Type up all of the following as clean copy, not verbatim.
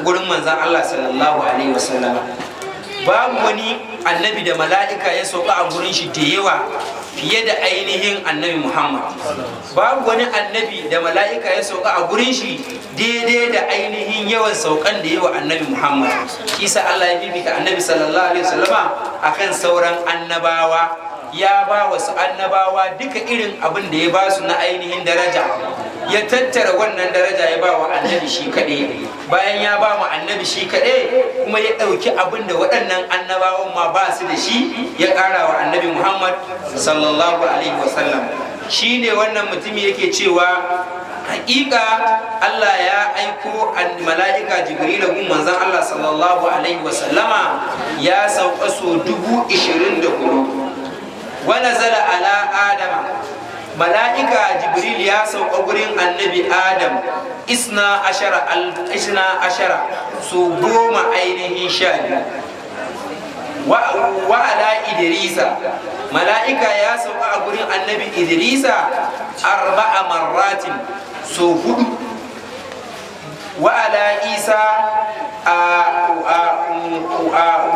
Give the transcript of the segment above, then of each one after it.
Gurin manzan Allah sallallahu alaihi wasallam, babu wani annabi da mala'ika ya sauka a gurin shi da yawa fiye da ainihin Annabi Muhammad. Babu wani annabi da mala'ika ya sauka a gurin shi daidai da ainihin yawan saukan da yawa Annabi Muhammad. Isa Allah ya fifita Annabi sallallahu alaihi wasallama akan sauran annabawa. Ya ba wasu annabawa duka irin abin da ya ba su na ainihin daraja, ya tattara wannan daraja ya ba wa Annabi shi kaɗai. Bayan ya ba mu Annabi shi kaɗai, kuma ya ɗauki abin da waɗannan annabawan ma ba su da shi, ya ƙara wa Annabi Muhammad sallallahu alaihi wasallam. Shi ne wannan mutumi yake cewa hakika Allah ya aiko mala'ika Jibril gun manzon Allah sallallahu alaihi wasallama, ya sauka so 24,000. Wa nazala ala Adama, mala'ika Jibril ya sauka gurin Annabi Adam 12, 12 su 10 ainihin 12. Wa ala Idrisa, mala'ika ya sauka a gurin Annabi Idrisa arba'a marratin, so hudu. Wa ala Isa,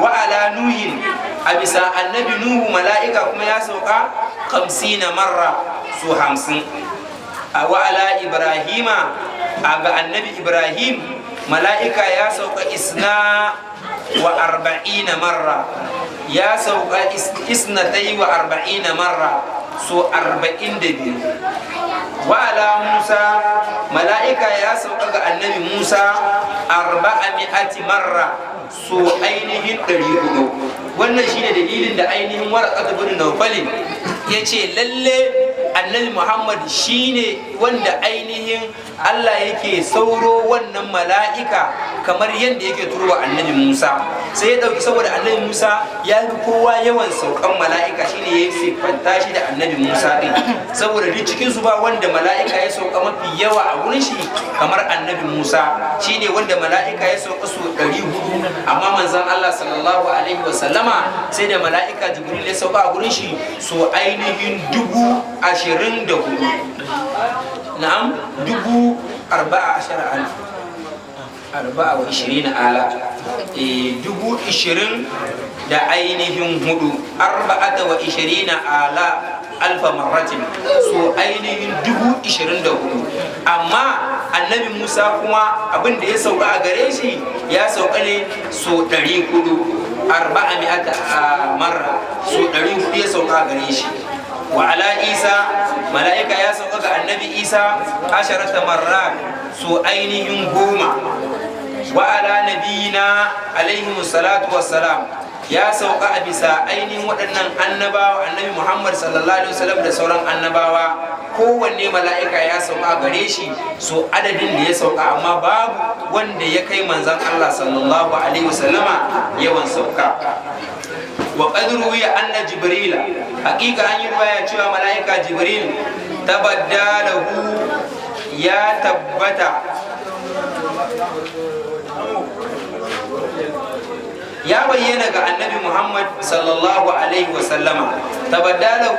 wa ala Nuhin, a bisa Annabi Nuhu mala'ika kuma ya sauka 50 marra, su 50. Wa ala Ibrahima, a ga Annabi Ibrahim mala'ika ya sauka 42 marra, ya sauka 42 marra, so 42. Wa ala Musa, mala'ika ya sauka ga Annabi Musa 400 marra, so ainihin 400. Wannan shine dalilin da ainihin Waraqat bin Nawfalin ya ce lalle Annabi Muhammad shine wanda ainihin Allah yake sauro wannan mala'ika kamar yadda yake turo Annabi Musa. Sai ya dauki saboda Annabi Musa ya fi kowa yawan saukan mala'ika, shine ya siffanta shi da Annabi Musa din, saboda duk cikin su ba wanda mala'ika ya sauka mafi yawa a gurin shi kamar Annabi Musa. Shine wanda mala'ika ya sauka su 400, amma manzon Allah sallallahu alaihi wasallama sai da mala'ika Jibril ya sauka a gurin shi so ainihin 24,000. Na'am, 14000, 24000, 24,000, 24000 alfa marratin, so ainihin 24,000. Amma Annabi Musa kuma abin da ya sauka a gare shi ya sauka ne so 400, 400 marra, so 400 ya sauka a gare shi. Wa ala Isa, mala'ika ya sauka ga Annabi Isa asharata marrat, so ainihin 10. Wa ala nabiyina alaihi salatu wassalam, ya sauka a bisa ainihin waɗannan annabawa, Annabi Muhammad sallallahu alaihi wasallam da sauran annabawa, kowanne mala'ika ya sauka a gare shi so adadin da ya sauka, amma babu wanda ya kai manzon Allah sallallahu alaihi wasallama yawan sauka. Wa qad ruwiya anna Jibrila, haqiqa an yi ruwaya cewa mala'ika Jibril tabaddalahu, ya tabbata ya bayyana ga Annabi Muhammad sallallahu alaihi wasallama. Tabaddalahu,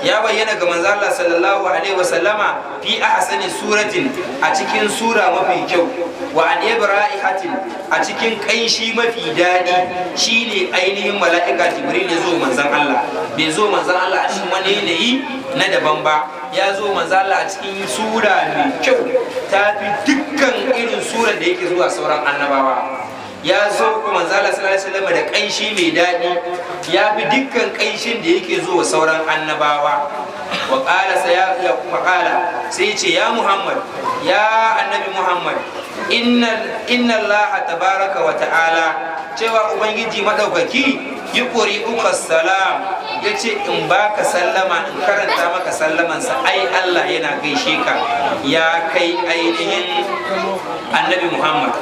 ya bayyana ga manzo Allah sallallahu alaihi wasallama fi ahsani suratin, a cikin sura mafi kyau, wa an ibra'ihatin, a cikin kanshi mafi daɗi. Shine ainihin mala'ika Jibril ya zo manzon Allah. Bai zo manzon Allah a cikin wani yanayi na daban ba, ya zo manzon Allah a cikin sura mai kyau, ta fi dukkan irin surar da yake zuwa sauran annabawa. Ya zo kuma manzo Allah sallallahu alaihi wasallam da kanshi mai daɗi, ya fi dukkan kanshin da yake zuwa sauran annabawa. Wa qala, sai ya kuma qala, sai ya ce: "Ya Muhammad, ya Annabi Muhammad, inna inna Allah tabaraka wa ta'ala," cewa Ubangiji madaukaki, "yuqri'uka salam," yace in baka sallama, in karanta maka sallamansa. Ai Allah yana gaishe ka, ya kai ainihin Annabi Muhammad.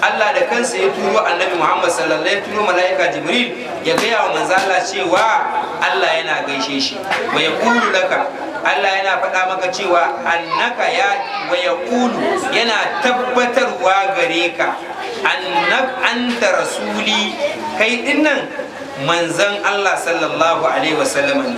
Allah da kansa ya turo Annabi Muhammad sallallahu alaihi, turo mala'ika Jibril ya gaya wa manzo Allah cewa Allah yana gaishe shi. Wa yaqulu laka, Allah yana faɗa maka cewa annaka ya, wa yaqulu, yana tabbatarwa gare ka, annak anta rasuli, kai dinnan manzon Allah sallallahu alaihi wasallam ne.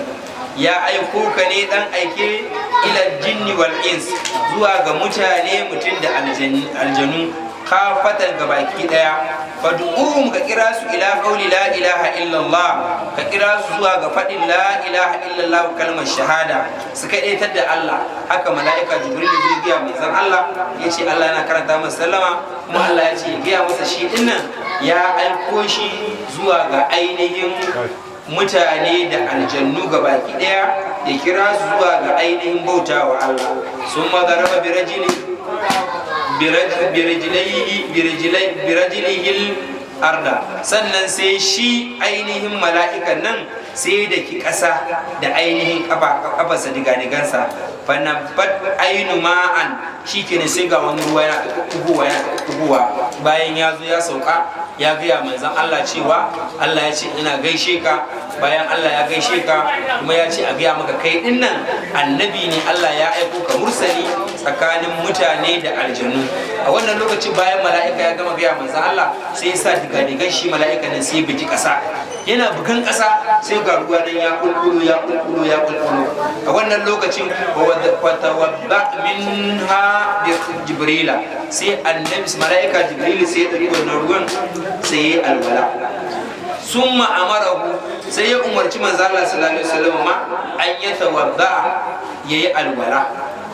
Ya aiko ka ne dan aike ila jinni wal ins, zuwa ga mutane, mutum da aljanu. Kafatan, gabaki daya. Fad'uhum, ka kira su, ila qawli la ilaha illallah, ka kira su zuwa ga fadin la ilaha illallah, kalmar shahada, su kaɗaitar da Allah. Haka mala'ika Jibril zai gaya manzon Allah, ya ce Allah yana karanta masa sallama, kuma Allah ya ce ya gaya masa shi dinnan ya aiko shi zuwa ga ainihin mutane da aljannu ga baki daya, ya kira su zuwa ga ainihin bauta wa Allah. Sun madaraba birajilihil arda. Sannan sai shi ainihin mala'ikan nan sai da ki ƙasa da ainihin kafarsa, diga-digansa. Fanabbat ainu ma'an, shi kenan sai ga wani ruwa yana kubuwa, yana kubuwa. Bayan ya zo ya sauka, ya gaya manzon Allah cewa Allah ya ce ina gaishe ka. Bayan Allah ya gaishe ka, kuma ya ce a gaya maka kai din nan annabi ne, Allah ya aiko ka mursali tsakanin mutane da aljanu. A wannan lokacin, bayan mala'ika ya gama gaya manzon Allah, sai ya sa diga-digan shi mala'ika nan, sai ya bugi ƙasa. Yana bugan ƙasa, sai ga ruwa nan ya kulkulo, ya kulkulo, ya kulkulo. A wannan lokacin, fatawadda minha bi Jibrila, sai annabi, mala'ika Jibril, sai ya ɗauki wannan ruwan, sai ya alwala. Summa amarahu, sai ya umarci manzo Allah sallallahu alaihi wasallam ma an ya tawadda, yayi alwala.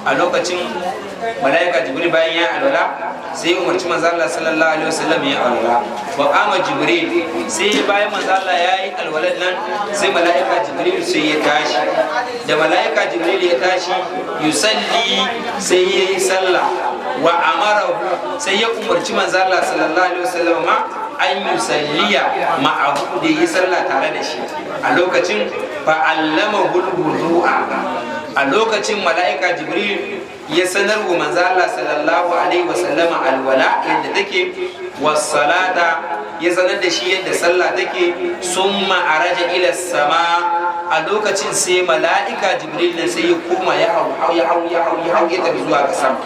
A lokacin mala'ika Jibril bayan ya alwala, sai ya umarci manzo Allah sallallahu alaihi wasallam ya alwala. Wa qama Jibril, sai bayan manzo Allah ya yi alwalan nan, sai mala'ika Jibril sai ya tashi. Da mala'ika Jibril ya tashi, yusalli, sai ya yi sallah. Wa amarahu, sai ya umarci manzo Allah sallallahu alaihi wasallam ma an yusalliya ma'ahu, da yi sallah tare da shi. A lokacin fa allamahu wudu'a, a lokacin mala'ika Jibril ya sanar wa manzo Allah sallallahu alaihi wasallama alwala yadda take, wassalata, ya sanar da shi yadda sallah take. Summa araja ila sama, a lokacin sai mala'ika Jibril ne sai ya koma, ya hau, ya hau, ya hau, ya hau, ya tafi zuwa ga sama.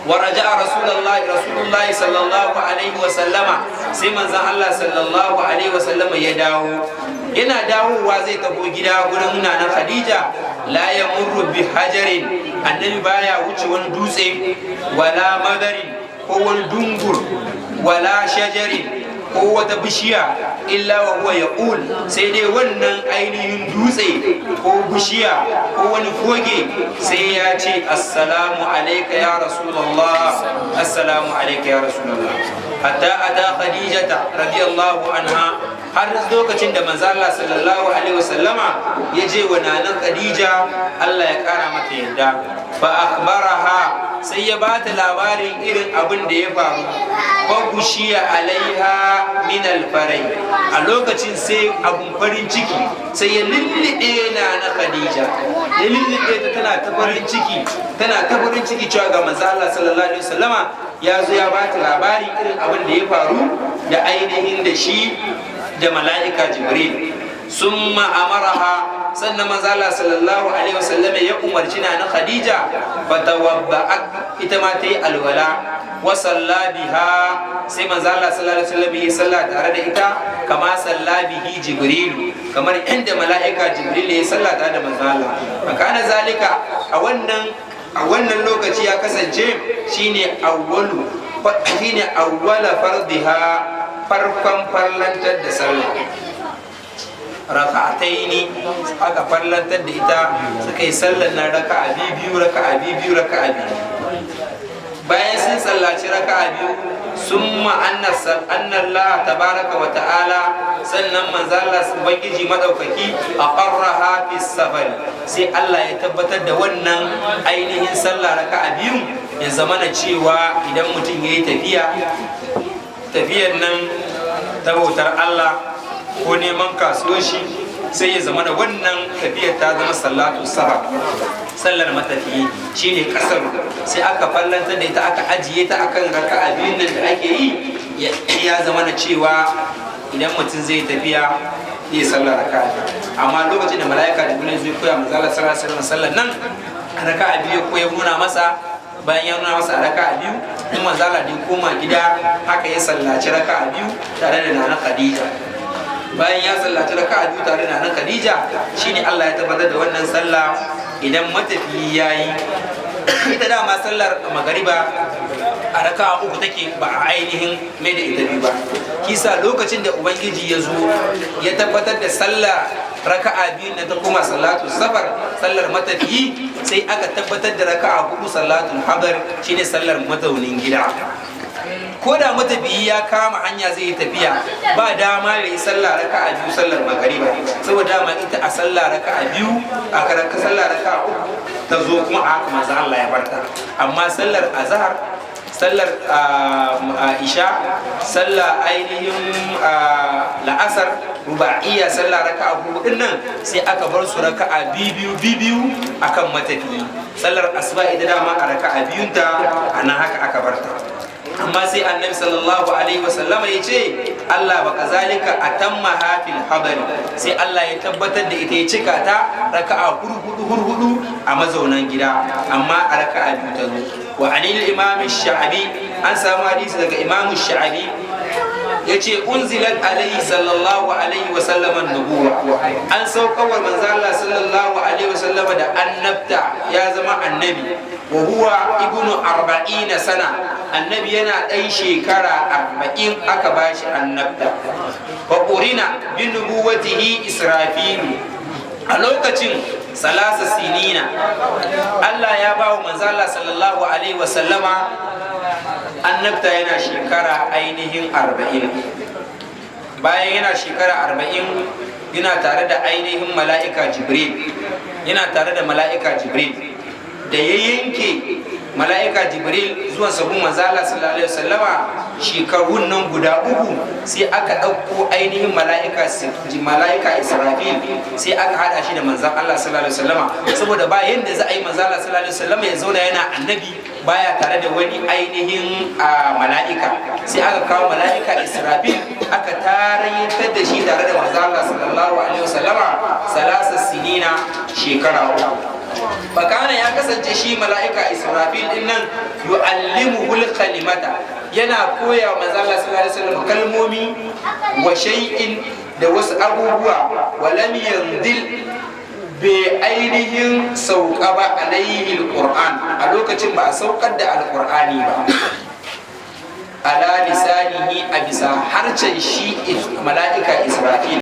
ورجع رسول الله رسول الله صلى الله عليه وسلم, sai manzon Allah sallallahu alaihi wasallam ya dawo. Yana dawowa zai tafi gida gurin nana Khadija. La yamurru bi hajarin, annabi baya wuce wani dutse, wala madarin, ko wani dungur, wala shajarin, ko wata bishiya, illa wa huwa yaqul, sai dai wannan ainihin dutse ko bishiya ko wani foge sai ya ce: "Assalamu alayka ya Rasulullah, assalamu alayka ya Rasulullah." Hatta ata Khadijata radiyallahu anha, har lokacin da manzo Allah sallallahu alaihi wasallama ya je wa nanan Khadija, Allah ya kara mata yadda. Fa akhbaraha, sai ya bata labarin irin abin da ya faru. Fa gushiya alaiha min alfarai, a lokacin sai abun farin ciki sai ya lullube na na Khadija, ya lullube ta, tana ta farin ciki, tana ta farin ciki cewa ga manzo Allah sallallahu alaihi wasallama ya zo ya bata labari irin abin da ya faru da ainihin da shi da mala'ika Jibril. Summa amaraha, sannan manzo Allah sallallahu alaihi wasallam ya umarci na Khadija, fatawabba'at, ita ma ta yi alwala. Wa salla biha, sai manzo Allah sallallahu alaihi wasallam ya salla tare da ita, kama salla bihi Jibril, kamar inda mala'ika Jibril ya salla tare da manzo Allah. Kana zalika, a wannan lokaci ya kasance shine awwala fardiha, farkon farlantar da sallah raka'ataini. Aka farlantar da ita, suka yi sallar na raka'a biyu, raka'a biyu, raka'a biyu. Bayan sun sallaci raka'a biyu, summa anna Allah tabaraka wa ta'ala, sannan manzo Allah, ubangiji madaukaki, aqarraha fi safar, sai Allah ya tabbatar da wannan ainihin sallah raka'a biyu, ya zamana cewa idan mutum yayi tafiya, tafiyar nan ta bautar Allah ko neman kasuwar shi, sai ya zama da wannan tafiyar ta zama sallatu safar, sallar matafiyi, shine kasar. Sai aka fallantar da ita, aka ajiye ta akan raka'a biyun nan da ake yi. Ya zama na cewa idan mutum zai tafiya, zai sallar raka'a. Amma lokacin da mala'ika Jibril zai koya manzo Allah sallallahu alaihi wasallam sallar nan raka'a biyu, ko ya nuna masa, bayan ya nuna masa raka'a biyu in manzo Allah da koma gida, haka ya sallaci raka'a biyu tare da nana Khadija. Bayan ya sallaci raka'a biyu tare da nana Khadija, shine Allah ya tabbatar da wannan sallah idan matafiyi yayi ita. Dama sallar magariba A raka'a uku take, ba a ainihin mai da ita biyu ba. Kisa lokacin da Ubangiji ya zo ya tabbatar da sallah raka'a biyu na ta kuma salatu safar, sallar matafiyi, sai aka tabbatar da raka'a hudu salatul hadar, shine sallar mazaunin gida. Ko da matafiyi ya kama hanya zai yi tafiya, ba dama ya yi sallah raka'a biyu sallar magariba, saboda dama ita a sallah raka'a biyu a karaka sallah raka'a uku ta zo, kuma a haka manzo Allah ya barta. Amma sallar azhar, sallar isha, sallar ainihin la'asar ruba'iyya, sallah raka'a hudu din nan, sai aka bar su raka'a biyu biyu akan matafiyi. Sallar asuba ita dama a raka'a biyunta a nan haka aka barta. Amma sai Annabi sallallahu alaihi wasallama ya ce Allah ba kazalika atamma hafil hadari, sai Allah ya tabbatar da ita, ya cika ta raka'a hurhudu hurhudu a mazaunan gida, amma a raka'a biyu ta zo. Wa anil Imam Sha'abi, an samu hadisi daga Imam Sha'abi, ya ce unzilat alaihi sallallahu alaihi wa sallama nubuwa, an saukawar manzo Allah sallallahu alaihi wa sallama da annabta, ya zama annabi. Wa huwa ibnu 40 sana, annabi yana ɗan shekara 40 aka bashi annabta. Fa qurina bi nubuwatihi Israfilu a lokacin salasa sinina. Allah ya ba wa manzo Allah sallallahu alaihi wa sallama annabta yana shekara ainihin 40. Bayan yana shekara 40, yana tare da ainihin mala'ika Jibril, yana tare da mala'ika Jibril. Da ya yanke mala'ika Jibril zuwan sabon manzala sallallahu alaihi wasallama shekarun nan guda uku, sai aka ɗauko ainihin mala'ika Israfil, sai aka hada shi da manzan Allah sallallahu alaihi wasallama, saboda ba yanda za a yi manzan Allah sallallahu alaihi wasallama ya zauna yana annabi baya tare da wani ainihin mala'ika. Sai aka kawo mala'ika Israfil, aka tarayyantar da shi tare da manzan Allah sallallahu alaihi wasallama salasa sinina, shekara 3. Fakana, ya kasance shi mala'ika Israfil din nan, yu'allimuhul kalimata, yana koya wa manzo Allah sallallahu alaihi wasallam kalmomi, wa shay'in, da wasu abubuwa. Wa lam yanzil, bai ainihin sauka ba, alaihi alquran, a lokacin ba a saukar da alqur'ani ba, ala lisanihi, a bisa harcen shi mala'ika Israfil.